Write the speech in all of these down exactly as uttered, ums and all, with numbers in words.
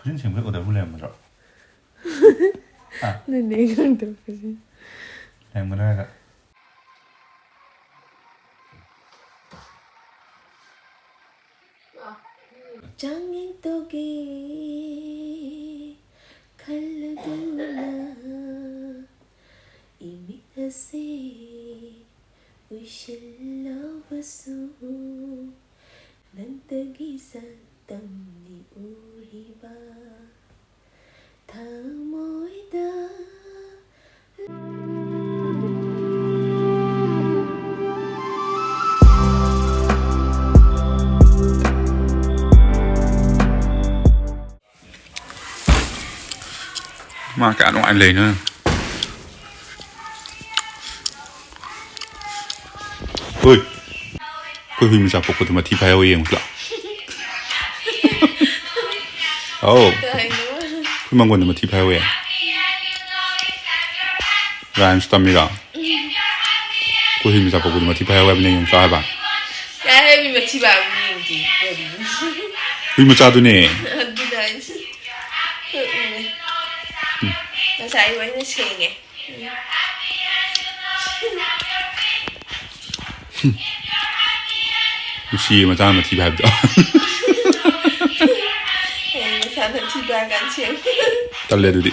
ꯈꯨꯖꯤꯟ ꯁꯦꯝꯕꯒꯤ ꯑꯣꯔꯗꯔꯕꯨ ꯂꯩꯔꯝꯒꯗ꯭ꯔꯣ? ꯅꯪꯅꯦ ꯑꯩ ꯉꯥꯡꯗꯕꯁꯦ꯫ ꯂꯩꯔꯝꯒꯗ꯭ꯔꯥ ꯍꯥꯏꯔꯒ꯫ ꯆꯥꯡꯌꯦꯡ ꯇꯧꯒꯦ ꯈꯜꯂꯗꯨꯅ ꯏꯃꯤꯠ ꯑꯁꯦ ꯎꯏꯁꯤꯜꯂꯕꯁꯨ ꯅꯪꯇꯒꯤ ꯁꯛꯇꯝꯅꯤ ꯎꯔꯤꯕ ꯊꯃꯣꯏꯗ꯫ ꯃꯥ ꯀꯌꯥ ꯅꯨꯡꯉꯥꯏꯅ ꯂꯩꯅꯣ꯫ ꯍꯣꯏ꯫ ꯑꯩꯈꯣꯏ ꯍꯨꯏ ꯃꯆꯥ ꯄꯣꯛꯄꯗꯣ ꯃꯊꯤ ꯐꯥꯏꯍꯧꯋꯦ, ꯌꯦꯡꯉꯨꯁꯤ ꯂꯥꯛꯑꯣ꯫ ꯑꯧ꯫ ꯀꯩꯅꯣ? ꯑꯩꯈꯣꯏ ꯃꯪꯒꯣꯟꯗ ꯃꯊꯤ ꯐꯥꯏꯍꯧꯋꯦ꯫ ꯔꯥꯏꯝꯁ ꯇꯝꯃꯤꯔꯣ? ꯑꯩꯈꯣꯏ ꯍꯨꯏ ꯃꯆꯥ ꯄꯣꯛꯄꯗꯣ ꯃꯊꯤ ꯐꯥꯏꯍꯧꯋꯦ ꯍꯥꯏꯕꯅꯦ, ꯌꯦꯡꯉꯨꯁꯤ ꯂꯥꯛꯑꯣ ꯍꯥꯏꯕ꯫ ꯌꯥꯔꯦ, ꯃꯤ ꯃꯊꯤ ꯐꯥꯏꯕ ꯌꯦꯡꯗꯦ, ꯀꯔꯤ? ꯍꯨꯏ ꯃꯆꯥꯗꯨꯅꯦ꯫ ꯑꯗꯨꯅ ꯑꯩꯁꯨ ꯎꯝ꯫ ꯉꯁꯥꯏ ꯑꯩꯅ ꯁꯦꯡꯉꯦ꯫ ꯅꯨꯡꯁꯤꯌꯦ ꯃꯆꯥ ꯃꯊꯤ ꯐꯥꯏꯕꯗꯣ꯫ ꯑꯩ ꯃꯁꯥ ꯃꯊꯤ ꯐꯥꯏꯔꯀꯥꯟ ꯁꯦꯡꯉꯦ꯫ ꯇꯜꯂꯦ ꯑꯗꯨꯗꯤ꯫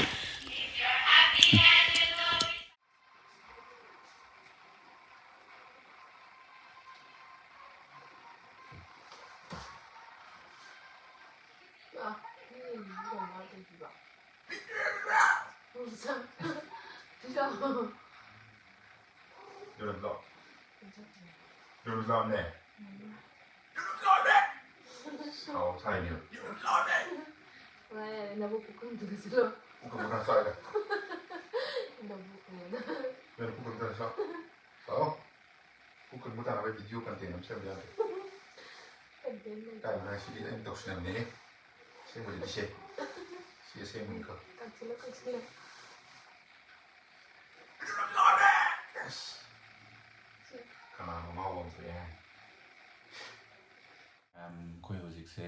ꯁꯥꯎ ꯁꯥꯏꯅꯦ꯫ ꯋꯥꯏ, ꯅꯕꯨꯛ ꯄꯨꯈꯝꯗꯨꯗ ꯆꯠꯂꯣ꯫ ꯄꯨꯈꯝ ꯃꯈꯥ ꯆꯥꯏꯗ꯫ ꯅꯕꯨꯛꯅꯦꯅ꯫ ꯅꯪ ꯄꯨꯈꯝ ꯆꯥꯏ ꯁꯥꯎ꯫ ꯁꯥꯎ꯫ ꯄꯨꯈꯝ ꯃꯈꯥ ꯆꯥꯅꯕ video content ꯑꯃ ꯁꯦꯝꯕ ꯌꯥꯗꯦ꯫ Content ꯂꯩꯇꯦ꯫ ꯀꯥꯏꯗꯅꯣ ꯁꯤꯗꯤ ꯑꯩꯅ ꯇꯧꯁꯤꯟꯅꯕꯅꯦꯍꯦ꯫ ꯑꯁꯦꯡꯕꯗꯤ ꯁꯦ꯫ ꯁꯤ ꯑꯁꯦꯡꯕꯅꯤꯀꯣ꯫ ꯀꯛꯁꯤꯜꯂꯣ, ꯀꯛꯁꯤꯜꯂꯣ꯫ ꯑꯁ꯫ ꯀꯅꯥꯅꯣ ꯉꯥꯎꯕ ꯑꯃ ꯊꯣꯛꯑꯦ ꯍꯥꯏ꯫ ꯃꯌꯥꯝ, ꯑꯩꯈꯣꯏ ꯍꯧꯖꯤꯛꯁꯦ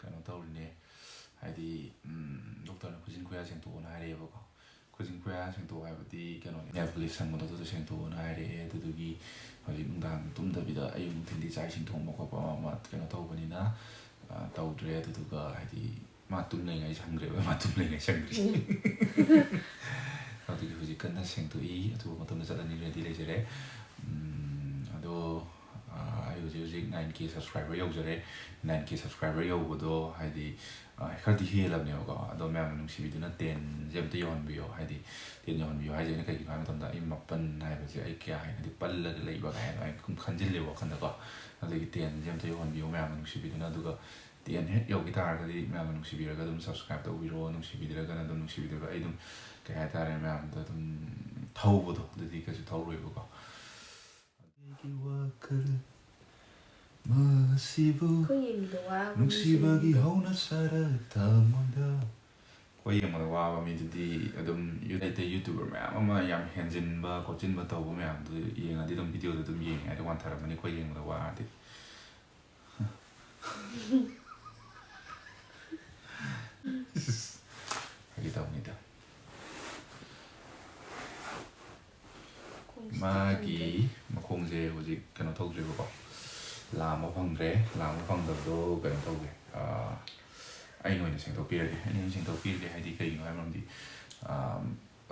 ꯀꯩꯅꯣ ꯇꯧꯔꯤꯅꯦ, ꯍꯥꯏꯗꯤ, ꯎꯝ, ꯗꯣꯛꯇꯔꯅ ꯈꯨꯖꯤꯟ ꯈꯨꯌꯥ ꯁꯦꯡꯗꯣꯛꯑꯣꯅ ꯍꯥꯏꯔꯛꯑꯦꯕꯀꯣ꯫ ꯈꯨꯖꯤꯟ ꯈꯨꯌꯥ ꯁꯦꯡꯗꯣꯛꯑꯣ ꯍꯥꯏꯕꯗꯤ ꯀꯩꯅꯣꯅꯤ, ꯅꯦꯜ ꯄꯣꯂꯤꯁ ꯁꯪꯕꯗꯣ ꯑꯗꯨꯗꯣ ꯁꯦꯡꯗꯣꯛꯑꯣꯅ ꯍꯥꯏꯔꯛꯑꯦ꯫ ꯑꯗꯨꯗꯨꯒꯤ ꯍꯧꯖꯤꯛ ꯅꯨꯡꯗꯥꯡ ꯇꯨꯝꯗꯕꯤꯗ ꯑꯌꯨꯛ ꯅꯨꯡꯊꯤꯜꯗꯤ ꯆꯥꯛ ꯏꯁꯤꯡ ꯊꯣꯡꯕ ꯈꯣꯠꯄ ꯑꯃ ꯑꯃ ꯀꯩꯅꯣ ꯇꯧꯕꯅꯤꯅ, ꯑ, ꯇꯧꯗ꯭ꯔꯦ꯫ ꯑꯗꯨꯗꯨꯒ ꯍꯥꯏꯗꯤ ꯃꯥ ꯇꯨꯝꯂꯤꯉꯩ ꯁꯪꯗ꯭ꯔꯦꯕ, ꯃꯥ ꯇꯨꯝꯂꯤꯉꯩ ꯁꯪꯗ꯭ꯔꯤ꯫ ꯑꯗꯨꯒꯤ ꯍꯧꯖꯤꯛ ꯀꯟꯅ ꯁꯦꯡꯗꯣꯛꯏ, ꯑꯊꯨꯕ ꯃꯇꯝꯗ ꯆꯠꯂꯅꯤ, ꯔꯦꯗꯤ ꯂꯩꯖꯔꯦ꯫ ꯎꯝ, ꯑꯗꯣ, ꯑ, ꯑꯩ ꯍꯧꯖꯤꯛ ꯍꯧꯖꯤꯛ nine K subscriber ꯌꯧꯖꯔꯦ꯫ Nine K subscriber ꯌꯧꯕꯗꯣ ꯍꯥꯏꯗꯤ, ꯑ, ꯈꯔꯗꯤ ꯍꯦꯜꯂꯕꯅꯦꯕꯀꯣ꯫ ꯑꯗꯣ ꯃꯌꯥꯝꯅ ꯅꯨꯡꯁꯤꯕꯤꯗꯨꯅ ten ꯁꯦ ꯑꯝꯇ ꯌꯧꯍꯟꯕꯤꯌꯣ꯫ ꯍꯥꯏꯗꯤ ten ꯌꯧꯍꯟꯕꯤꯌꯣ ꯍꯥꯏꯁꯦ ꯑꯩꯅ ꯀꯩꯒꯤꯅꯣ ꯍꯥꯏꯕ ꯃꯇꯝꯗ, ꯑꯩ ꯃꯥꯄꯟ ꯍꯥꯏꯕꯁꯦ ꯑꯩ ꯀꯌꯥ ꯍꯩꯅꯗꯦ, ꯄꯜꯂꯒ ꯂꯩꯕ ꯀꯥꯏꯅ ꯑꯩ ꯁꯨꯝ ꯈꯟꯖꯤꯜꯂꯦꯕ ꯋꯥꯈꯜꯗꯀꯣ꯫ ꯑꯗꯒꯤ ten ꯁꯦ ꯑꯝꯇ ꯌꯧꯍꯟꯕꯤꯌꯣ ꯃꯌꯥꯝꯅ ꯅꯨꯡꯁꯤꯕꯤꯗꯨꯅ꯫ ꯑꯗꯨꯒ ten ꯍꯦꯛ ꯌꯧꯈꯤ ꯇꯥꯔꯒꯗꯤ ꯃꯌꯥꯝꯅ ꯅꯨꯡꯁꯤꯕꯤꯔꯒ ꯑꯗꯨꯝ subscribe ꯇꯧꯕꯤꯔꯣ, ꯅꯨꯡꯁꯤꯕꯤꯗ꯭ꯔꯒꯅ ꯑꯗꯨꯝ ꯅꯨꯡꯁꯤꯕꯤꯗ꯭ꯔꯒ ꯑꯩ ꯑꯗꯨꯝ, ꯀꯩ ꯍꯥꯏꯇꯥꯔꯦ, ꯃꯌꯥꯝꯗ ꯑꯗꯨꯝ ꯊꯧꯕꯗꯣ, ꯑꯗꯨꯗꯤ ꯀꯩꯁꯨ ꯊꯧꯔꯣꯏꯕꯀꯣ꯫ ꯑꯩꯒꯤ ꯋꯥꯈꯜ ꯃꯁꯤꯕꯨ ꯑꯩꯈꯣꯏ ꯌꯦꯡꯕꯗ ꯋꯥꯕ ꯅꯨꯡꯁꯤꯕꯒꯤ ꯃꯤꯁꯤꯡꯗꯣ꯫ ꯍꯧꯅ ꯁꯥꯔ ꯊꯃꯣꯏꯗ꯫ ꯑꯩꯈꯣꯏ ꯌꯦꯡꯕꯗ ꯋꯥꯕ ꯃꯤꯗꯨꯗꯤ ꯑꯗꯨꯝ ꯌꯨ-, ꯑꯇꯩ YouTuber ꯃꯌꯥꯝ ꯑꯃ ꯌꯥꯝ ꯍꯦꯟꯖꯤꯟꯕ ꯈꯣꯠꯆꯤꯟꯕ ꯇꯧꯕ ꯃꯌꯥꯝꯗꯨ ꯌꯦꯡꯉꯗꯤ ꯑꯗꯨꯝ videoꯗ ꯑꯗꯨꯝ ꯌꯦꯡꯉꯦ ꯍꯥꯏꯗꯤ ꯋꯥꯟꯊꯔꯝꯃꯅꯤ, ꯑꯩꯈꯣꯏ ꯌꯦꯡꯕꯗ ꯋꯥꯔꯗꯤ꯫ ꯐꯥꯒꯤ ꯇꯧꯕꯅꯤꯗ꯫ ꯃꯥꯒꯤ ꯃꯈꯣꯡꯁꯦ ꯍꯧꯖꯤꯛ ꯀꯩꯅꯣ ꯇꯧꯗ꯭ꯔꯤꯕꯀꯣ, ꯂꯥꯝꯕ ꯐꯪꯗ꯭ꯔꯦ꯫ ꯂꯥꯝꯕ ꯐꯪꯗꯕꯗꯣ ꯀꯩꯅꯣ ꯇꯧꯒꯦ, ꯑꯥ, ꯑꯩꯅ ꯑꯣꯏꯅ ꯁꯦꯡꯗꯣꯛꯄꯤꯔꯒꯦ꯫ ꯑꯩꯅ ꯑꯣꯏꯅ ꯁꯦꯡꯗꯣꯛꯄꯤꯔꯒꯦ ꯍꯥꯏꯗꯤ ꯀꯩꯒꯤꯅꯣ ꯍꯥꯏꯕ ꯃꯔꯝꯗꯤ, ꯑꯥ,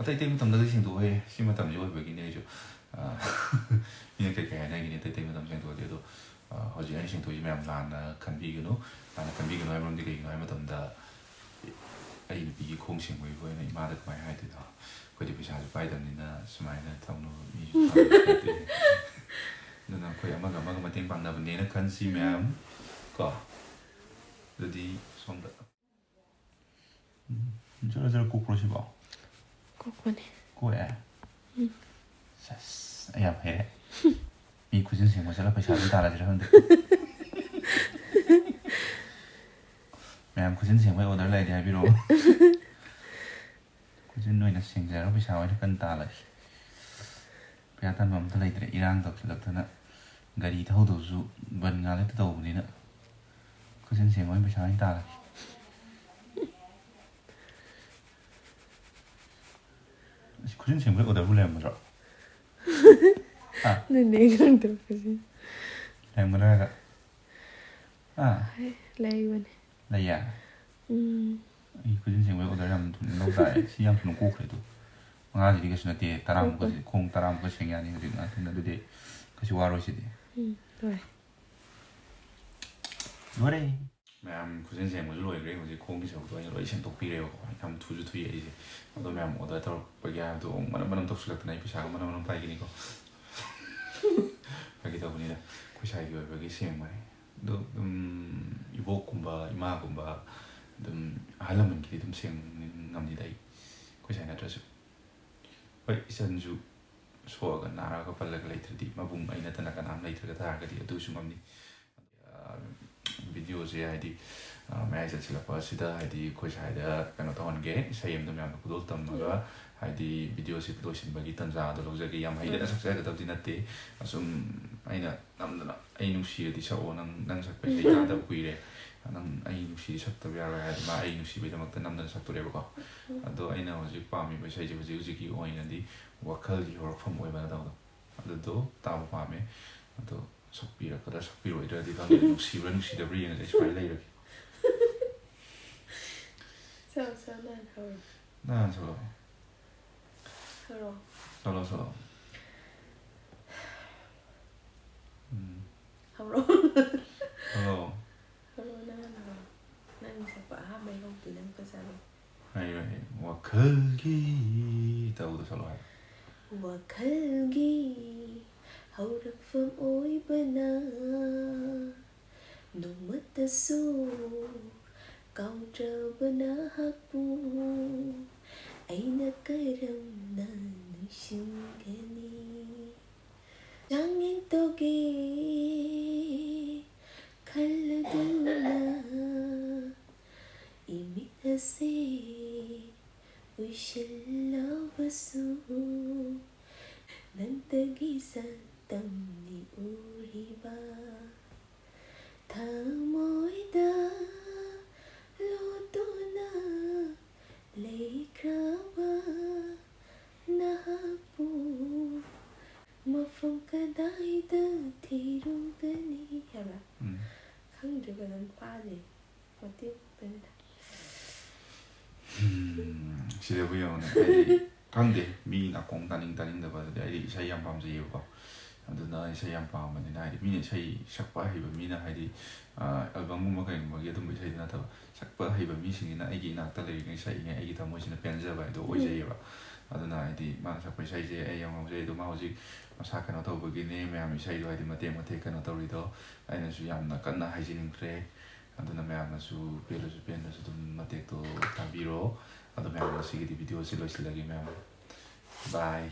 ꯑꯇꯩ ꯑꯇꯩ ꯃꯇꯝꯗꯒꯤ ꯁꯦꯡꯗꯣꯛꯑꯣꯍꯦ, ꯁꯤ ꯃꯇꯝꯁꯤ ꯑꯣꯏꯕꯒꯤꯅꯦ ꯑꯩꯁꯨ, ꯑꯥ, ꯃꯤꯅ ꯀꯩ ꯀꯩ ꯍꯥꯏꯅꯒꯤꯅꯤ ꯑꯇꯩ ꯑꯇꯩ ꯃꯇꯝ ꯁꯦꯡꯗꯣꯛꯑꯗꯤ꯫ ꯑꯗꯣ, ꯑꯥ, ꯍꯧꯖꯤꯛ ꯑꯩꯅ ꯁꯦꯡꯗꯣꯛꯏꯁꯤ ꯃꯌꯥꯝ ꯂꯥꯟꯅ ꯈꯟꯕꯤꯒꯅꯨ꯫ ꯂꯥꯟꯅ ꯈꯟꯕꯤꯒꯅꯨ ꯍꯥꯏꯕ ꯃꯔꯝꯗꯤ ꯀꯩꯒꯤꯅꯣ ꯍꯥꯏꯕ ꯃꯇꯝꯗ, ꯑꯩ ꯅꯨꯄꯤꯒꯤ ꯈꯣꯡ ꯁꯦꯡꯕꯒꯤꯕꯨ ꯑꯩꯅ ꯏꯃꯥꯗ ꯀꯃꯥꯏꯅ ꯍꯥꯏꯗꯣꯏꯅꯣ? ꯑꯩꯈꯣꯏꯗꯤ ꯄꯩꯁꯥꯁꯨ ꯄꯥꯏꯗꯕꯅꯤꯅ ꯁꯨꯃꯥꯏꯅ ꯇꯧꯅꯕ ꯃꯤꯁꯨ ꯄꯥꯝꯕ ꯅꯠꯇꯦ꯫ ꯑꯗꯨꯅ ꯑꯩꯈꯣꯏ ꯑꯃꯒ ꯑꯃꯒ ꯃꯇꯦꯡ ꯄꯥꯡꯅꯕꯅꯦꯅ ꯈꯟꯁꯤ ꯃꯌꯥꯝ, ꯀꯣ? ꯑꯗꯨꯗꯤ ꯁꯣꯝꯗ꯫ ꯎꯝ, ꯖꯔ ꯖꯔ ꯀꯣꯛꯄ꯭ꯔꯣ ꯁꯤꯕꯣ? ꯀꯣꯛꯄꯅꯦ꯫ ꯀꯣꯛꯑꯦ? ꯎꯝ꯫ ꯁꯦꯁ, ꯑꯩ ꯌꯥꯝ ꯍꯩꯔꯦ꯫ ꯃꯤ ꯈꯨꯖꯤꯟ ꯁꯦꯡꯕ ꯆꯠꯂ ꯄꯩꯁꯥ ꯑꯗꯨꯝ ꯇꯥꯜꯂꯁꯤꯔ ꯈꯪꯗꯦ꯫ ꯃꯌꯥꯝ ꯈꯨꯖꯤꯟ ꯁꯦꯡꯕꯩ order ꯂꯩꯔꯗꯤ ꯍꯥꯏꯕꯤꯔꯛꯑꯣ꯫ ꯈꯨꯖꯤꯟ ꯑꯣꯏꯅ ꯁꯦꯡꯖꯔꯒ ꯄꯩꯁꯥ ꯑꯣꯏꯅ ꯀꯟꯅ ꯇꯥꯜꯂꯒꯦ꯫ ꯄꯩꯁꯥ ꯇꯥꯟꯕꯝ ꯑꯝꯇ ꯂꯩꯇ꯭ꯔꯦ, ꯏꯔꯥꯡ ꯇꯧꯁꯤꯜꯂꯛꯇꯅ꯫ ꯒꯥꯔꯤ ꯊꯧꯗꯧꯁꯨ ꯕꯟ ꯉꯥꯛ ꯍꯦꯛꯇ ꯇꯧꯕꯅꯤꯅ꯫ ꯈꯨꯖꯤꯟ ꯁꯦꯡꯕ ꯑꯣꯏꯅ ꯄꯩꯁꯥ ꯑꯣꯏꯅ ꯇꯥꯜꯂꯒꯦ꯫ ꯈꯨꯖꯤꯟ ꯁꯦꯡꯕꯒꯤ ꯑꯣꯔꯗꯔꯕꯨ ꯂꯩꯔꯝꯒꯗ꯭ꯔꯣ? ꯅꯅꯦ ꯈꯪꯗꯕꯁꯦ꯫ ꯂꯩꯔꯝꯒꯗ꯭ꯔꯥ ꯍꯥꯏꯔꯒ? ꯑꯥ, ꯂꯩꯕꯅꯦ꯫ ꯂꯩꯌꯦ? ꯎꯝ꯫ ꯑꯩ ꯈꯨꯖꯤꯟ ꯁꯦꯡꯕꯒꯤ ꯑꯣꯔꯗꯔ ꯌꯥꯝ ꯊꯨꯅ ꯂꯧ ꯇꯥꯔꯦ꯫ ꯁꯤ ꯌꯥꯝ ꯊꯨꯅ ꯀꯣꯛꯈ꯭ꯔꯦ ꯑꯗꯨ꯫ ꯃꯉꯥꯁꯤꯗꯤ ꯀꯩꯁꯨ ꯅꯠꯇꯦ, ꯇꯔꯥꯃꯨꯛꯀꯁꯦ, ꯈꯣꯡ ꯇꯔꯥꯃꯨꯛꯀ ꯁꯦꯡ ꯌꯥꯅꯤ ꯍꯧꯖꯤꯛ ꯉꯥꯛꯇꯪ꯫ ꯑꯗꯨꯗꯤ ꯀꯩꯁꯨ ꯋꯥꯔꯣꯏ ꯁꯤꯗꯤ꯫ ꯎꯝ, ꯂꯣꯏꯔꯦ꯫ ꯂꯣꯏꯔꯦ꯫ ꯃꯌꯥꯝ ꯈꯨꯖꯤꯟ ꯁꯦꯡꯕꯁꯨ ꯂꯣꯏꯈ꯭ꯔꯦ꯫ ꯍꯧꯖꯤꯛ ꯈꯣꯡꯒꯤ ꯁꯔꯨꯛꯇꯣ ꯑꯩꯅ ꯂꯣꯏ ꯁꯦꯡꯗꯣꯛꯄꯤꯔꯦꯕꯀꯣ꯫ ꯌꯥꯝ ꯊꯨꯁꯨ ꯊꯨꯏ ꯑꯩꯁꯦ꯫ ꯑꯗꯣ ꯃꯌꯥꯝ ꯑꯣꯔꯗꯔ ꯇꯧꯔꯛꯄꯒꯤ ꯍꯥꯏꯕꯗꯣ ꯑꯃꯨꯛ ꯃꯅꯝ ꯃꯅꯝ ꯇꯧꯁꯤꯜꯂꯛꯇꯅ ꯑꯩ ꯄꯩꯁꯥꯒ ꯃꯅꯝ ꯃꯅꯝ ꯄꯥꯏꯒꯅꯤꯀꯣ꯫ ꯐꯥꯒꯤ ꯇꯧꯕꯅꯤꯗ꯫ ꯑꯩꯈꯣꯏ ꯁꯥꯏꯒꯤ ꯑꯣꯏꯕꯒꯤ ꯁꯦꯡꯕꯅꯦ꯫ ꯑꯗꯣ ꯑꯗꯨꯝ ꯏꯕꯣꯛꯀꯨꯝꯕ ꯏꯃꯥꯒꯨꯝꯕ ꯑꯗꯨꯝ ꯑꯍꯜ ꯂꯃꯟꯒꯤꯗꯤ ꯑꯗꯨꯝ ꯁꯦꯡ ꯉꯝꯅꯤꯗ ꯑꯩ꯫ ꯑꯩꯈꯣꯏ ꯁꯥꯏ ꯅꯠꯇ꯭ꯔꯁꯨ꯫ ꯍꯣꯏ, ꯏꯆꯟꯁꯨ ꯁꯣꯛꯑꯒ ꯅꯥꯔꯒ ꯄꯜꯂꯒ ꯂꯩꯇ꯭ꯔꯗꯤ, ꯃꯕꯨꯡ ꯑꯩ ꯅꯠꯇꯅ ꯀꯅꯥꯝ ꯂꯩꯇ꯭ꯔꯒ ꯇꯥꯔꯒꯗꯤ ꯑꯗꯨꯁꯨ ꯉꯝꯅꯤ꯫ ꯑ, ꯚꯤꯗꯤꯑꯣꯁꯦ ꯍꯥꯏꯗꯤ, ꯑ, ꯃꯌꯥꯏ ꯆꯠꯁꯤꯜꯂꯛꯄ ꯑꯁꯤꯗ ꯍꯥꯏꯗꯤ ꯑꯩꯈꯣꯏ ꯁ꯭ꯋꯥꯏꯗ ꯀꯩꯅꯣ ꯇꯧꯍꯟꯒꯦ, ꯏꯁꯩ ꯑꯃꯗ ꯃꯌꯥꯝꯗ ꯈꯨꯗꯣꯜ ꯇꯝꯃꯒ ꯍꯥꯏꯗꯤ ꯚꯤꯗꯤꯑꯣꯁꯦ ꯂꯣꯏꯁꯤꯟꯕꯒꯤ ꯇꯟꯖꯥ ꯑꯗꯣ ꯂꯧꯖꯒꯦ꯫ ꯌꯥꯝ ꯍꯩꯗꯅ ꯁꯛꯆꯒꯗꯕꯗꯤ ꯅꯠꯇꯦ, ꯑꯁꯨꯝ ꯑꯩꯅ ꯅꯝꯗꯅ "ꯑꯩ ꯅꯨꯡꯁꯤꯔꯗꯤ ꯁꯛꯑꯣ, ꯅꯪ, ꯅꯪ ꯁꯛꯄ ꯏꯁꯩ ꯇꯥꯗꯕ ꯀꯨꯏꯔꯦ, ꯅꯪ ꯑꯩ ꯅꯨꯡꯁꯤꯔꯗꯤ ꯁꯛꯇꯕ ꯌꯥꯔꯣꯏ" ꯍꯥꯏꯔꯗꯤ ꯃꯥ ꯑꯩ ꯅꯨꯡꯁꯤꯕꯩꯗꯃꯛꯇ ꯅꯝꯗꯅ ꯁꯛꯇꯣꯔꯦꯕꯀꯣ꯫ ꯑꯗꯣ ꯑꯩꯅ ꯍꯧꯖꯤꯛ ꯄꯥꯝꯃꯤꯕ ꯏꯁꯩꯁꯦ ꯍꯧꯖꯤꯛ ꯍꯧꯖꯤꯛꯀꯤ ꯑꯣꯏꯅꯗꯤ ꯋꯥꯈꯜꯒꯤ ꯍꯧꯔꯛꯐꯝ ꯑꯣꯏꯕꯅ ꯇꯧꯕꯗꯣ, ꯑꯗꯨꯗꯣ ꯇꯥꯕ ꯄꯥꯝꯃꯦ꯫ ꯑꯗꯣ ꯁꯛꯄꯤꯔꯛꯀꯗ꯭ꯔꯥ ꯁꯛꯄꯤꯔꯣꯏꯗ꯭ꯔꯗꯤ ꯈꯪꯗꯦ꯫ ꯅꯨꯡꯁꯤꯕ꯭ꯔꯥ ꯅꯨꯡꯁꯤꯗꯕ꯭ꯔꯥ ꯌꯦꯡꯉꯁꯦ꯫ ꯑꯩ ꯁꯨꯃꯥꯏꯅ ꯂꯩꯔꯒꯦ꯫ ꯁꯛꯑꯣ, ꯁꯛꯑꯣ, ꯅꯪ ꯍꯧꯔꯣ꯫ ꯅꯪ ꯍꯥꯟꯅ ꯁꯛꯂꯛꯑꯣ꯫ ꯁꯛꯑꯣ꯫ ꯁꯛꯂꯛꯑꯣ, ꯁꯛꯂꯛꯑꯣ꯫ ꯎꯝ꯫ ꯍꯧꯔꯣ꯫ ꯁꯛꯂꯛꯑꯣ꯫ ꯍꯧꯔꯣ, ꯅꯪ ꯍꯥꯟꯅ ꯍꯧꯔꯣ꯫ ꯅꯪ ꯁꯛꯄ ꯑꯍꯥꯟꯕꯩ ꯍꯧꯕꯗꯨꯅꯦ ꯑꯃꯨꯛꯀ ꯁꯛꯂꯣ꯫ ꯍꯥꯏꯔꯣ, ꯍꯥꯏꯔꯣ꯫ ꯋꯥꯈꯜꯒꯤ ꯇꯧꯕꯗꯣ ꯁꯛꯂꯛꯑꯣ ꯍꯥꯏꯔꯣ꯫ ꯋꯥꯈꯜꯒꯤ ꯍꯧꯔꯛꯐꯝ ꯑꯣꯏꯕꯅ ꯅꯣꯡꯃꯇꯁꯨ ꯀꯥꯎꯗ꯭ꯔꯕ ꯅꯍꯥꯛꯄꯨ ꯑꯩꯅ ꯀꯔꯝꯅ ꯅꯤꯡꯁꯤꯡꯒꯅꯤ? ꯆꯥꯡꯌꯦꯡ ꯇꯧꯒꯦ ꯈꯜꯂꯗꯨꯅ ꯏꯃꯤꯠ ꯑꯁꯦ ꯎꯏꯁꯤꯜꯂꯕꯁꯨ ꯅꯪꯇꯒꯤ ꯁꯛꯇꯝꯅꯤ ꯎꯔꯤꯕ꯫ ꯊꯃꯣꯏꯗ ꯂꯣꯠꯇꯨꯅ ꯂꯩꯈ꯭ꯔꯕ ꯁꯤꯗꯕꯨ ꯌꯦꯡꯉꯨꯅꯦ, ꯑꯩ ꯈꯪꯗꯦ, ꯃꯤ ꯅꯥꯀꯣꯡ ꯇꯥꯅꯤꯡ ꯇꯥꯅꯤꯡꯗꯕ, ꯑꯗꯨꯗꯤ ꯑꯩꯗꯤ ꯏꯁꯩ ꯌꯥꯝ ꯄꯥꯝꯖꯩꯌꯦꯕꯀꯣ꯫ ꯑꯗꯨꯅ ꯏꯁꯩ ꯌꯥꯝ ꯄꯥꯝꯕꯅꯤꯅ, ꯍꯥꯏꯗꯤ, ꯃꯤꯅ ꯏꯁꯩ ꯁꯛꯄ ꯍꯩꯕ ꯃꯤꯅ, ꯍꯥꯏꯗꯤ, ꯑ, ꯑꯦꯜꯕꯝꯒꯨꯝꯕ ꯀꯩꯒꯨꯝꯕꯒꯤ ꯑꯗꯨꯝꯕ ꯏꯁꯩꯗꯨ ꯅꯠꯇꯕ, ꯁꯛꯄ ꯍꯩꯕ ꯃꯤꯁꯤꯡꯁꯤꯅ ꯑꯩꯒꯤ ꯏꯅꯥꯛꯇ ꯂꯩꯔꯤꯉꯩ ꯁꯛꯏꯉꯩ ꯑꯩꯒꯤ ꯊꯃꯣꯏꯁꯤꯅ ꯄꯦꯟꯖꯕ ꯍꯥꯏꯗꯣ ꯑꯣꯏꯖꯩꯌꯦꯕ꯫ ꯑꯗꯨꯅ, ꯍꯥꯏꯗꯤ, ꯃꯥꯅ ꯁꯛꯄ ꯏꯁꯩꯁꯦ ꯑꯩ ꯌꯥꯝ ꯉꯥꯎꯖꯩ꯫ ꯑꯗꯣ ꯃꯥ ꯍꯧꯖꯤꯛ ꯃꯁꯥ ꯀꯩꯅꯣ ꯇꯧꯕꯒꯤꯅꯦ ꯃꯌꯥꯝ ꯏꯁꯩꯗꯣ, ꯍꯥꯏꯗꯤ, ꯃꯇꯦꯛ ꯃꯇꯦꯛ ꯀꯩꯅꯣ ꯇꯧꯔꯤꯗꯣ꯫ ꯑꯩꯅꯁꯨ ꯌꯥꯝꯅ ꯀꯟꯅ ꯍꯥꯏꯖꯅꯤꯡꯗ꯭ꯔꯦ꯫ ꯑꯗꯨꯅ ꯃꯌꯥꯝꯅꯁꯨ ꯄꯦꯜꯂꯁꯨ ꯄꯦꯟꯗ꯭ꯔꯁꯨ ꯑꯗꯨꯝ ꯃꯇꯦꯛꯇꯣ ꯇꯥꯕꯤꯔꯣ꯫ ꯑꯗꯣ ꯃꯌꯥꯝ, ꯉꯁꯤꯒꯤꯗꯤ ꯚꯤꯗꯤꯑꯣꯁꯤ ꯂꯣꯏꯁꯤꯜꯂꯒꯦ ꯃꯌꯥꯝ꯫ Bye꯫